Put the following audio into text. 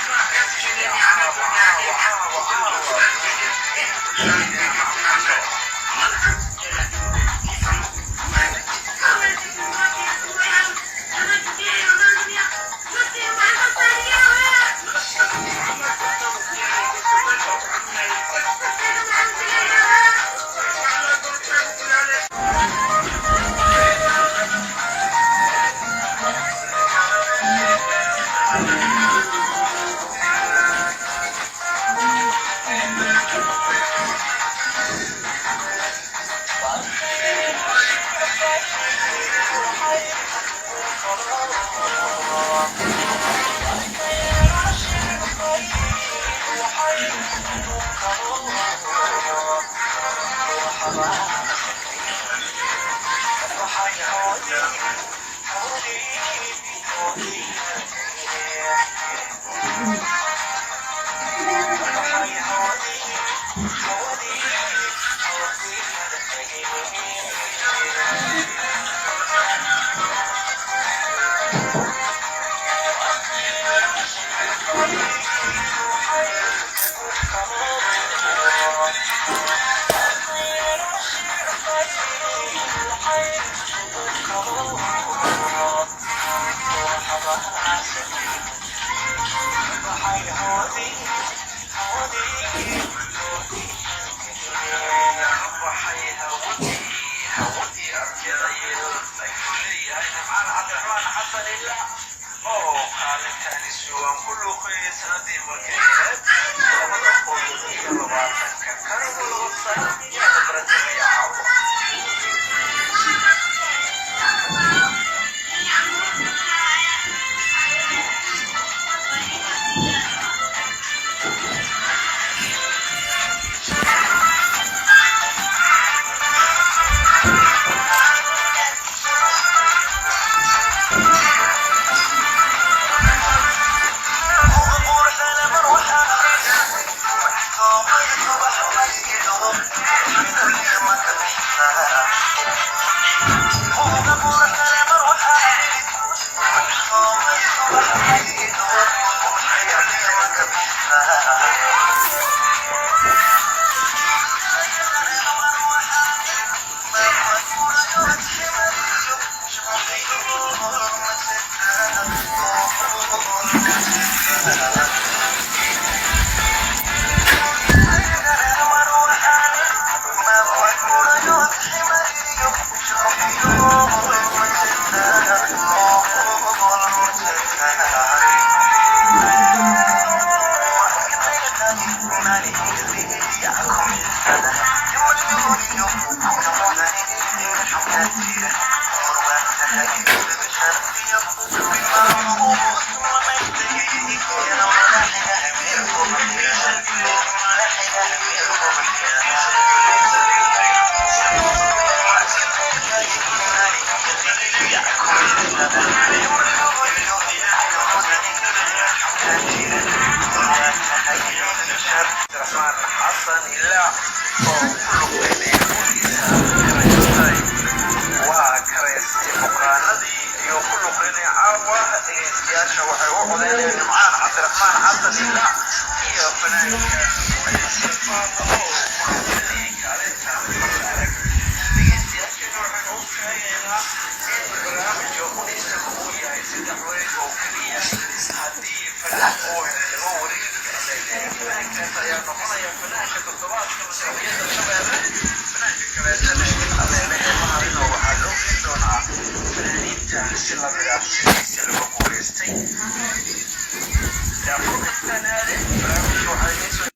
Caawa, caawa, caawa. Waxay hawadii arjadayl ayuu leeyahay Nimcaan Cabdiraxmaan Xasan Ilaa oo kaalintaani sugan ku luuqeeyay sanadii markay ahayd 2020-ka. Kanigu 2 sano yaa la baratamaya caawa. Cabdiraxmaan Xasan Ilaa oo ku luqeynaya qolkiisa Erayotay waa kareystay bukaanadii ayuu ku luqeynaya caawa. Dhegeystayaasha waxay u codeynayaan Nimcaan Cabdiraxmaan Xasan Ilaa iyo fanaanka Ciise Faad oo ku luqeynayay kaalinta Mararag. Dhegeystayaashana waxaynu u sheegaynaa in barnaamijka qudhiisaba uu yahay 3 wareeg oo keliya. Haddii fanaan uu helay 2 wareeg, fanaankaas ayaa noqonaya fanaanka toddobaadka Masraxiyadda Shabeelle. Fanaanka kaleetana Alleelehe maharino waxaa loo geen doonaa fanaaniinta si lamid ah sidiisa lagu guulaystay. Daafurkastaan aade barnaamijka waxaa idiin soo